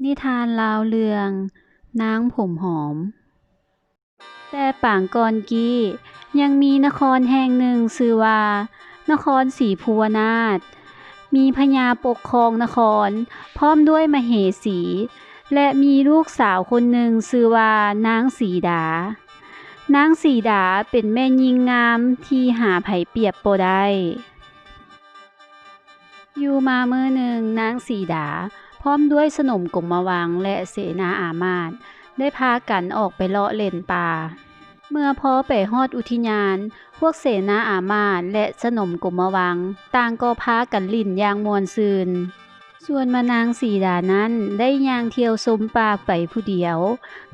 ນິທານລາວເລື່ອງ ນາງຜົມຫອມ. ແຕ່ປາງກ່ອນກີ້ ຍັງມີນະຄອນແຫ່ງໜຶ່ງຊື່ວ່າ ນະຄອນສີພູວະນາດ, ມີພະຍາປົກຄອງນະຄອນ ພ້ອມດ້ວຍມະເຫສີ ແລະ ມີລູກສາວຄົນໜຶ່ງຊື່ວ່າ ນາງສີດາ. ນາງສີດາເປັນແມ່ຍິງງາມທີ່ຫາໃຜປຽບບໍ່ໄດ້. ຢູ່ມາມື້ໜຶ່ງ, ນາງສີດາ ພ້ອມດ້ວຍສະໜົມກົມມະວັງ ແລະ ເສນາອາມາດ ໄດ້ພາກັນອອກໄປເລາະເລ່ນປ່າ. ເມື່ອພໍໄປຮອດອຸທິຍານ, ພວກເສນາອາມາດ ແລະ ສະໜົມກົມມະວັງ ຕ່າງກໍພາກັນຫຼິ້ນຢ່າງມ່ວນຊື່ນ. ສ່ວນວ່ານາງສີດານັ້ນໄດ້ຍ່າງທ່ຽວຊົມປ່າໄປຜູ້ດຽວ,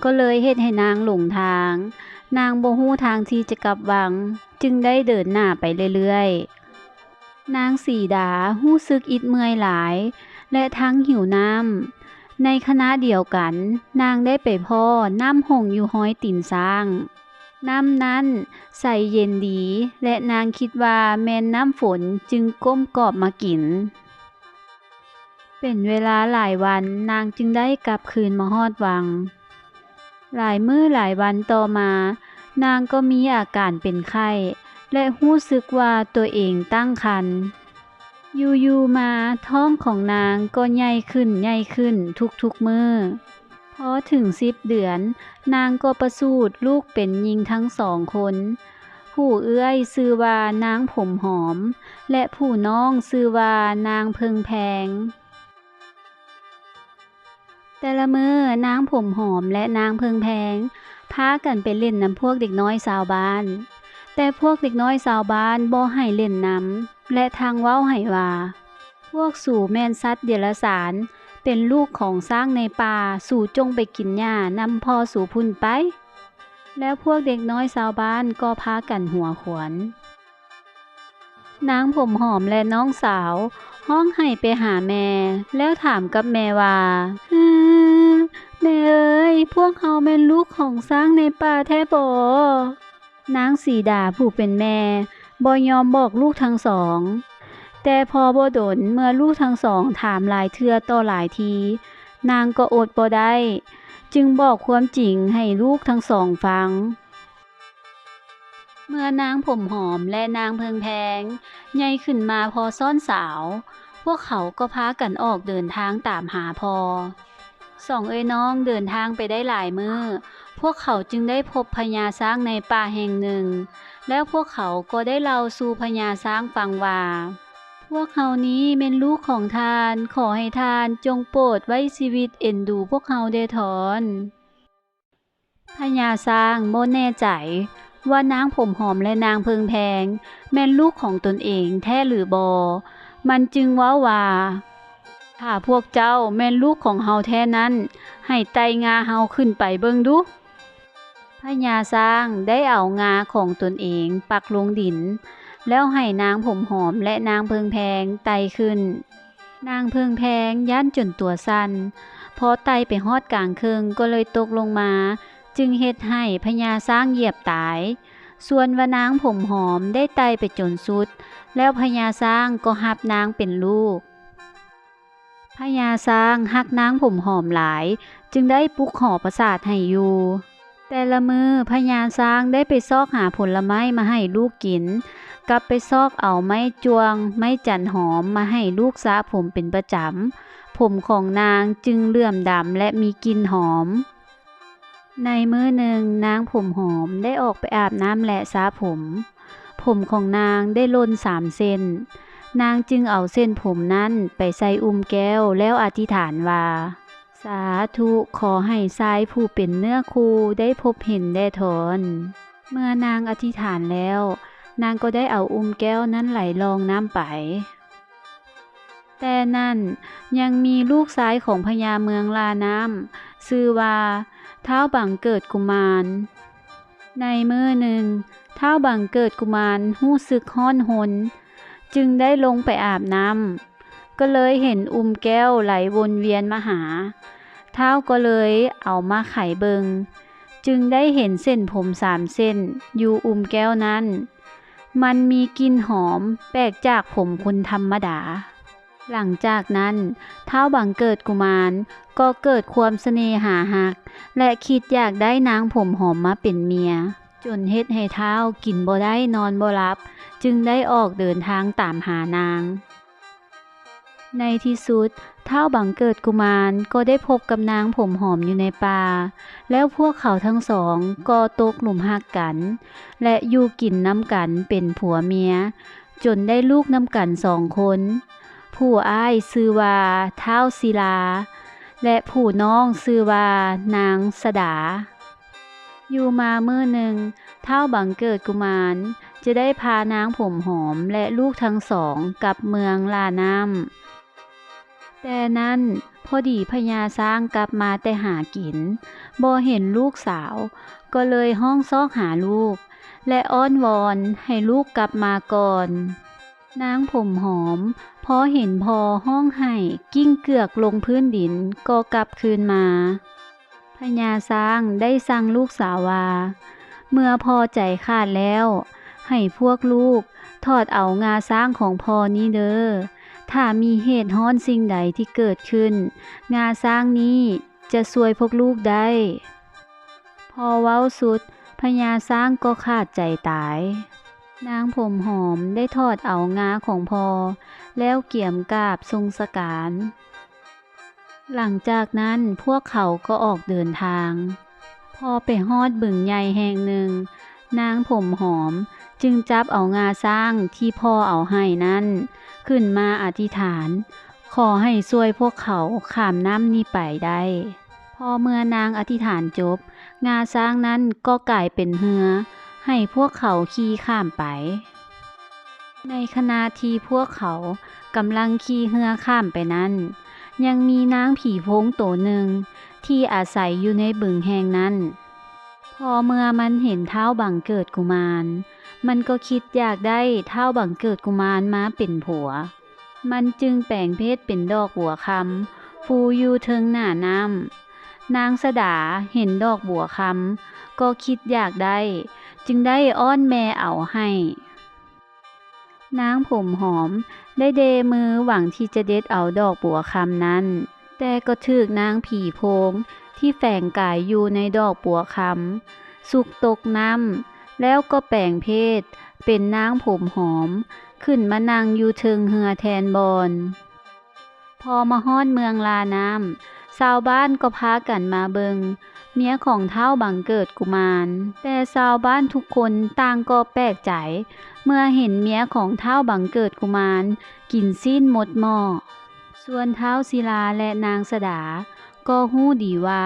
ກໍເລີຍເຮັດໃຫ້ນາງຫຼົງທາງ. ນາງບໍ່ຮູ້ທາງທີ່ຈະກັບວັງ, ຈຶ່ງໄດ້ເດີນໜ້າໄປເລື້ອຍໆ. ນາງສີດາຮູ້ສຶກອິດເມື່ອຍຫຼາຍ ແລະ ທັງຫິວນ້ຳ. ໃນຂະນະດຽວກັນ, ນາງໄດ້ໄປພໍ້ນ້ຳຫົ່ງຢູ່ຮອຍຕີນຊ້າງ. ນ້ຳນັ້ນໃສເຢັນດີ ແລະ ນາງຄິດວ່າແມ່ນນ້ຳຝົນ, ຈຶ່ງກົ້ມກອບມາກິນ. ເປັນເວລາຫຼາຍວັນ, ນາງຈຶ່ງໄດ້ກັບຄືນມາຮອດວັງ. ຫຼາຍມື້ຫຼາຍວັນຕໍ່ມາ, ນາງກໍມີອາການເປັນໄຂ້ ແລະ ຮູ້ສຶກວ່າຕົວເອງຕັ້ງຄັນ. ຢູ່ໆມາ, ທ້ອງຂອງນາງກໍໃຫຍ່ຂຶ້ນ, ໃຫຍ່ຂຶ້ນທຸກໆມື້. ພໍເຖິງສິບເດືອນ, ນາງກໍປະສູດລູກເປັນຍິງທັງສອງຄົນ. ຜູ້ເອື້ອຍຊື່ວ່ານາງຜົມຫອມ ແລະ ຜູ້ນ້ອງຊື່ວ່ານາງເພິ່ງແພງ. ແຕ່ລະມື້, ນາງຜົມຫອມ ແລະ ນາງເພິ່ງແພງ ພາກັນໄປຫຼິ້ນນຳພວກເດັກນ້ອຍຊາວບ້ານ. ແຕ່ພວກເດັກນ້ອຍຊາວບ້ານບໍ່ໃຫ້ຫຼິ້ນນຳ ແລະ ທັງເວົ້າໃຫ້ວ່າ, ພວກສູແມ່ນສັດເດຍລະສານ, ເປັນລູກຂອງຊ້າງໃນປ່າ, ສູຈົ່ງໄປກິນຫຍ້ານຳພໍ່ສູພຸ້ນໄປ. ແລ້ວພວກເດັກນ້ອຍຊາວບ້ານກໍພາກັນຫົວຂວັນ. ນາງຜົມຫອມ ແລະ ນ້ອງສາວ ຮ້ອງໄຫ້ໄປຫາແມ່ ແລ້ວຖາມກັບແມ່ວ່າ, ແມ່ເອີຍ, ພວກເຮົາແມ່ນລູກຂອງຊ້າງໃນປ່າແທ້ບໍ? ນາງສີດາຜູ້ເປັນແມ່ ບໍ່ຍອມບອກລູກທັງສອງ. ແຕ່ພໍບໍ່ດົນ, ເມື່ອລູກທັງສອງຖາມຫຼາຍເທື່ອຕໍ່ຫຼາຍທີ, ນາງກໍອົດບໍ່ໄດ້, ຈຶ່ງບອກຄວາມຈິງໃຫ້ລູກທັງສອງຟັງ. ເມື່ອນາງຜົມຫອມ ແລະ ນາງເພິ່ງແພງ ໃຫຍ່ຂຶ້ນມາພໍຊ້ອນສາວ, ພວກເຂົາກໍພາກັນອອກເດີນທາງຕາມຫາພໍ່. ສອງເອື້ອຍນ້ອງເດີນທາງໄປໄດ້ຫຼາຍມື້, ພວກເຂົາຈຶ່ງໄດ້ພົບພະຍາຊ້າງໃນປ່າແຫ່ງໜຶ່ງ, ແລ້ວພວກເຂົາກໍໄດ້ເລົ່າສູ່ພະຍາຊ້າງຟັງວ່າ, ພວກເຮົານີ້ແມ່ນລູກຂອງທ່ານ, ຂໍໃຫ້ທ່ານຈົ່ງໂປດໄວ້ຊີວິດເອັນດູພວກເຮົາແດ່ເທີ້ນ. ພະຍາຊ້າງບໍ່ແນ່ໃຈວ່ານາງຜົມຫອມ ແລະ ນາງເພິ່ງແພງ ແມ່ນລູກຂອງຕົນເອງແທ້ຫຼືບໍ່, ມັນຈຶ່ງເວົ້າວ່າ, ຖ້າພວກເຈົ້າແມ່ນລູກຂອງເຮົາແທ້ນັ້ນ, ໃຫ້ໄຕ່ງາເຮົາຂຶ້ນໄປເບິ່ງດູ. ພະຍາຊ້າງໄດ້ເອົາງາຂອງຕົນເອງປັກລົງດິນ, ແລ້ວໃຫ້ນາງຜົມຫອມ ແລະ ນາງເພິ່ງແພງໄຕ່ຂຶ້ນ. ນາງເພິ່ງແພງຢ້ານຈົນຕົວສັ່ນ, ພໍໄຕ່ໄປຮອດກາງເຄິ່ງກໍເລີຍຕົກລົງມາ, ຈຶ່ງເຮັດໃຫ້ພະຍາຊ້າງຢຽບຕາຍ. ສ່ວນວ່ານາງຜົມຫອມໄດ້ໄຕ່ໄປຈົນສຸດ, ແລ້ວພະຍາຊ້າງກໍຮັບນາງເປັນລູກ. ພະຍາຊ້າງຮັກນາງຜົມຫອມຫຼາຍ, ຈຶ່ງໄດ້ປຸກຫໍປາສາດໃຫ້ຢູ່. ແຕ່ລະມື້ພະຍາຊ້າງໄດ້ໄປຊອກຫາຜົນລະໄມ້ມາໃຫ້ລູກກິນ, ກັບໄປຊອກເອົາໄມ້ຈວງ, ໄມ້ຈັນຫອມມາໃຫ້ລູກສະຜົມເປັນປະຈຳ, ຜົມຂອງນາງຈຶ່ງເຫຼື້ອມດຳ ແລະ ມີກິ່ນຫອມ. ໃນມື້ໜຶ່ງ, ນາງຜົມຫອມໄດ້ອອກໄປອາບນ້ຳ ແລະ ສະຜົມ. ຜົມຂອງນາງໄດ້ຫຼົ່ນສາມເສັ້ນ. ນາງຈຶ່ງເອົາເສັ້ນຜົມນັ້ນໄປໃສ່ອຸ່ມແກ້ວ ແລ້ວອະທິຖານວ່າ, ສາທຸ, ຂໍໃຫ້ຊາຍຜູ້ເປັນເນື້ອຄູ່ໄດ້ພົບເຫັນແດ່ເທີ້ນ. ເມື່ອນາງອະທິຖານແລ້ວ, ນາງກໍໄດ້ເອົາອຸ່ມແກ້ວນັ້ນໄຫຼລ່ອງນ້ຳໄປ. ແຕ່ນັ້ນ, ຍັງມີລູກຊາຍຂອງພະຍາເມືອງລ່ານ້ຳ, ຊື່ວ່າ ທ້າວບັງເກີດກຸມານ. ໃນມື້ໜຶ່ງ, ທ້າວບັງເກີດກຸມານຮູ້ສຶກຮ້ອນຮົນ, ຈຶ່ງໄດ້ລົງໄປອາບນ້ຳ, ກໍເລີຍເຫັນອຸ່ມແກ້ວໄຫຼວົນວຽນມາຫາ. ທ້າວກໍເລີຍເອົາມາໄຂເບິ່ງ, ຈຶ່ງໄດ້ເຫັນເສັ້ນຜົມສາມເສັ້ນຢູ່ອຸ່ມແກ້ວນັ້ນ. ມັນມີກິ່ນຫອມແປກຈາກຜົມຄົນທຳມະດາ. ຫຼັງຈາກນັ້ນ ທ້າວບັງເກີດກຸມານກໍເກີດຄວາມສະເໜ່ຫາຮັກ ແລະ ຄິດຢາກໄດ້ນາງຜົມຫອມມາເປັນເມຍ, ຈົນເຮັດໃຫ້ທ້າວກິນບໍ່ໄດ້ນອນບໍ່ຫຼັບ, ຈຶ່ງໄດ້ອອກເດີນທາງຕາມຫານາງ. ໃນທີ່ສຸດ ທ້າວບັງເກີດກຸມານກໍໄດ້ພົບກັບນາງຜົມຫອມຢູ່ໃນປ່າ, ແລ້ວພວກເຂົາທັງສອງກໍຕົກຫຼຸມຮັກກັນ ແລະ ຢູ່ກິນນຳກັນເປັນຜົວເມຍ, ຈົນໄດ້ລູກນຳກັນສອງຄົນ, ຜູ້ອ້າຍຊື່ວ່າທ້າວສິລາ ແລະ ຜູ້ນ້ອງຊື່ວ່ານາງສະດາ. ຢູ່ມາມື້ໜຶ່ງ, ທ້າວບັງເກີດກຸມານຈະໄດ້ພານາງຜົມຫອມ ແລະ ລູກທັງສອງກັບເມືອງລ່ານ້ຳ. ແຕ່ນັ້ນ ພໍດີພະຍາຊ້າງກັບມາແຕ່ຫາກິນ, ບໍ່ເຫັນລູກສາວ, ກໍເລີຍຮ້ອງຊອກຫາລູກ ແລະ ອ້ອນວອນໃຫ້ລູກກັບມາກ່ອນ. ນາງຜົມຫອມພໍເຫັນພໍ່ຮ້ອງໄຫ້, ກິ້ງເກືອກລົງພື້ນດິນກໍກັບຄືນມາ. ພະຍາຊ້າງໄດ້ສັ່ງລູກສາວວ່າ, ເມື່ອພໍ່ໃຈຂາດແລ້ວ, ໃຫ້ພວກລູກຖອດເອົາງາຊ້າງຂອງພໍ່ນີ້ເດີ. ຖ້າມີເຫດຮ້ອນສິ່ງໃດທີ່ເກີດຂຶ້ນ, ງາຊ້າງນີ້ຈະຊ່ວຍພວກລູກໄດ້. ພໍເວົ້າສຸດ, ພະຍາຊ້າງກໍຂາດໃຈຕາຍ. ນາງຜົມຫອມໄດ້ຖອດເອົາງາຂອງພໍ່ ແລ້ວກຽມກາບສົ່ງສະການ. ຫຼັງຈາກນັ້ນພວກເຂົາກໍອອກເດີນທາງ. ພໍໄປຮອດບຶງໃຫຍ່ແຫ່ງໜຶ່ງ, ນາງຜົມຫອມຈຶ່ງຈັບເອົາງາຊ້າງທີ່ພໍ່ເອົາໃຫ້ນັ້ນຂຶ້ນມາອະທິຖານ, ຂໍໃຫ້ຊ່ວຍພວກເຂົາຂ້າມນ້ຳນີ້ໄປໄດ້. ພໍເມື່ອນາງອະທິຖານຈົບ, ງາຊ້າງນັ້ນກໍກາຍເປັນເຮືອໃຫ້ພວກເຂົາຂີ່ຂ້າມໄປ. ໃນຂະນະທີ່ພວກເຂົາກຳລັງຂີ່ເຮືອຂ້າມໄປນັ້ນ, ຍັງມີນາງຜີໂພງໂຕໜຶ່ງທີ່ອາໄສຢູ່ໃນບຶງແຫ່ງນັ້ນ. ພໍເມື່ອມັນເຫັນທ້າວບັງເກີດກຸມານ, ມັນກໍຄິດຢາກໄດ້ທ້າວບັງເກີດກຸມານມາເປັນຜົວ. ມັນຈຶ່ງແປງເພດເປັນດອກບົວຄຳຟູຢູ່ເທິງໜ້ານ້ຳ. ນາງສະດາເຫັນດອກບົວຄຳກໍຄິດຢາກໄດ້, ຈຶ່ງໄດ້ອ້ອນແມ່ເອົາໃຫ້. ນາງຜົມຫອມໄດ້ເດມືຫວັງທີ່ຈະເດັດເອົາດອກບົວຄຳນັ້ນ, ແຕ່ກໍຖືກນາງຜີໂພງທີ່ແຝງກາຍຢູ່ໃນດອກບົວຄຳຊຸກຕົກນ້ຳ, ແລ້ວກໍແປງເພດເປັນນາງຜົມຫອມ ຂຶ້ນມານັ່ງຢູ່ເທິງເຮືອແທນບ່ອນ. ພໍມາຮອດເມືອງລານ້ຳ, ຊາວບ້ານກໍພາກັນມາເບິ່ງເມຍຂອງທ້າວບັງເກີດກຸມານ. ແຕ່ຊາວບ້ານທຸກຄົນຕ່າງກໍແປກໃຈ ເມື່ອເຫັນເມຍຂອງທ້າວບັງເກີດກຸມານກິນຊີ້ນໝົດໝໍ້. ສ່ວນທ້າວສິລາ ແລະ ນາງສະດາ ກໍຮູ້ດີວ່າ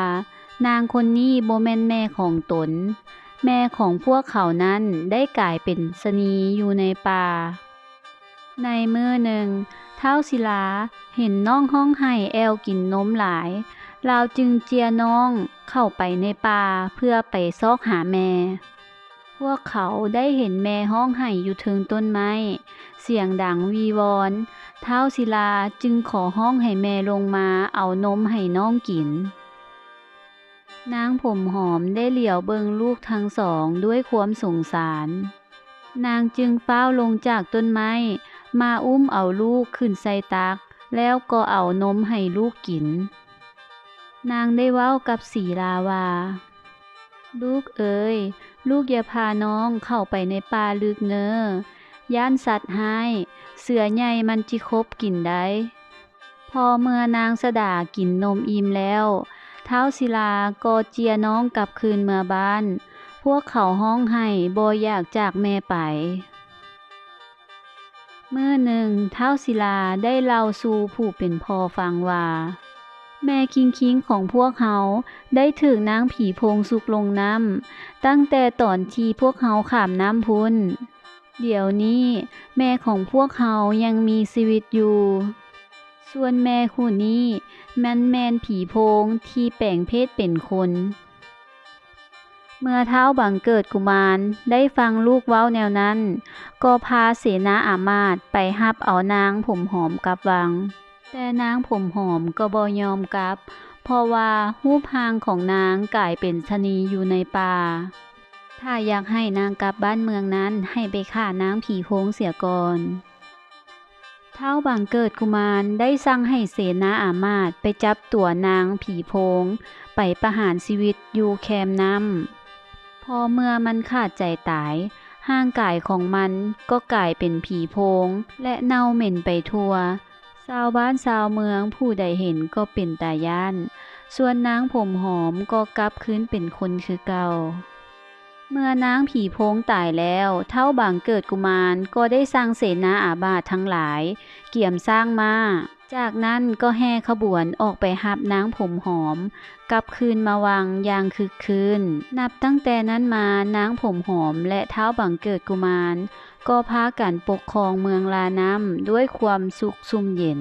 ນາງຄົນນີ້ບໍ່ແມ່ນແມ່ຂອງຕົນ. ແມ່ຂອງພວກເຂົານັ້ນໄດ້ກາຍເປັນຊະນີຢູ່ໃນປ່າ. ໃນມື້ໜຶ່ງ, ທ້າວສິລາເຫັນນ້ອງຮ້ອງໄຫ້ແອວກິນນົມຫຼາຍ, ລາວຈຶ່ງເຈຍນ້ອງເຂົ້າໄປໃນປ່າເພື່ອໄປຊອກຫາແມ່. ພວກເຂົາໄດ້ເຫັນແມ່ຮ້ອງໄຫ້ຢູ່ເທິງຕົ້ນໄມ້, ສຽງດັງວີວອນ. ທ້າວສິລາຈຶ່ງຂໍຮ້ອງໃຫ້ແມ່ລົງມາເອົານົມໃຫ້ນ້ອງກິນ. ນາງຜົມຫອມໄດ້ຫຼຽວເບິ່ງລູກທັງສອງດ້ວຍຄວາມສົງສານ. ນາງຈຶ່ງຟ້າວລົງຈາກຕົ້ນໄມ້, ມາອຸ້ມເອົາລູກຂຶ້ນໃສ່ຕັກ, ແລ້ວກໍເອົານົມໃຫ້ລູກກິນ. ນາງໄດ້ເວົ້າກັບສີລາວ່າ, ລູກເອີຍ, ລູກຢ່າພານ້ອງເຂົ້າໄປໃນປ່າລຶກເນີ, ຢ້ານສັດຮ້າຍ, ເສືອໃຫຍ່ມັນຈິຂົບກິນໄດ້. ພໍເມື່ອນາງສະດາກິນນົມອີ່ມແລ້ວ, ທ້າວສິລາກໍເຈຍນ້ອງກັບຄືນເມືອບ້ານ. ພວກເຂົາຮ້ອງໄຫ້ບໍ່ຢາກຈາກແມ່ໄປ. ມື້ໜຶ່ງ, ທ້າວສິລາໄດ້ເລົ່າສູ່ຜູ້ເປັນພໍ່ຟັງວ່າ, ແມ່ຄິງຄິງຂອງພວກເຮົາໄດ້ຖືກນາງຜີໂພງຊຸກລົງນ້ຳ, ຕັ້ງແຕ່ຕອນທີ່ພວກເຮົາຂ້າມນ້ຳພຸ້ນ. ດຽວນີ້ແມ່ຂອງພວກເຮົາຍັງມີຊີວິດຢູ່, ສ່ວນແມ່ຜູ້ນີ້ມັນແມ່ນຜີໂພງທີ່ແປງເພດເປັນຄົນ. ເມື່ອທ້າວບັງເກີດກຸມານໄດ້ຟັງລູກເວົ້າແນວນັ້ນ, ກໍພາເສນາອາມາດໄປຮັບເອົານາງຜົມຫອມກັບວັງ. ແຕ່ນາງຜົມຫອມກໍບໍ່ຍອມກັບ, ເພາະວ່າຮູບຮ່າງຂອງນາງກາຍເປັນຊະນີຢູ່ໃນປ່າ. ຖ້າຢາກໃຫ້ນາງກັບບ້ານເມືອງນັ້ນ, ໃຫ້ໄປຂ້ານາງຜີໂພງເສຍກ່ອນ. ທ້າວບັງເກີດກຸມານໄດ້ສັ່ງໃຫ້ເສນາອາມາດໄປຈັບຕົວນາງຜີໂພງໄປປະຫານຊີວິດຢູ່ແຄມນ້ຳ. ພໍເມື່ອມັນຂາດໃຈຕາຍ, ຮ່າງກາຍຂອງມັນກໍກາຍເປັນຜີໂພງ ແລະ ເນົ່າເໝັນໄປທົ່ວ. ຊາວບ້ານຊາວເມືອງຜູ້ໃດເຫັນກໍເປັນຕາຢ້ານ, ສ່ວນນາງຜົມຫອມກໍກັບຄືນເປັນຄົນຄືເກົ່າ. ເມື່ອນາງຜີໂພງຕາຍແລ້ວ, ທ້າວບັງເກີດກຸມານກໍໄດ້ສັ່ງເສນາອາມາດທັງຫຼາຍກຽມຊ້າງມ້າ. ຈາກນັ້ນກໍແຫ່ຂະບວນອອກໄປຮັບນາງຜົມຫອມກັບຄືນມາວັງຢ່າງຄຶກຄື້ນ. ນັບຕັ້ງແຕ່ນັ້ນມາ, ນາງຜົມຫອມ ແລະ ທ້າວບັງເກີດກຸມານ ກໍພາກັນປົກຄອງເມືອງລານ້ຳດ້ວຍຄວາມສຸກຊຸ່ມເຢັນ.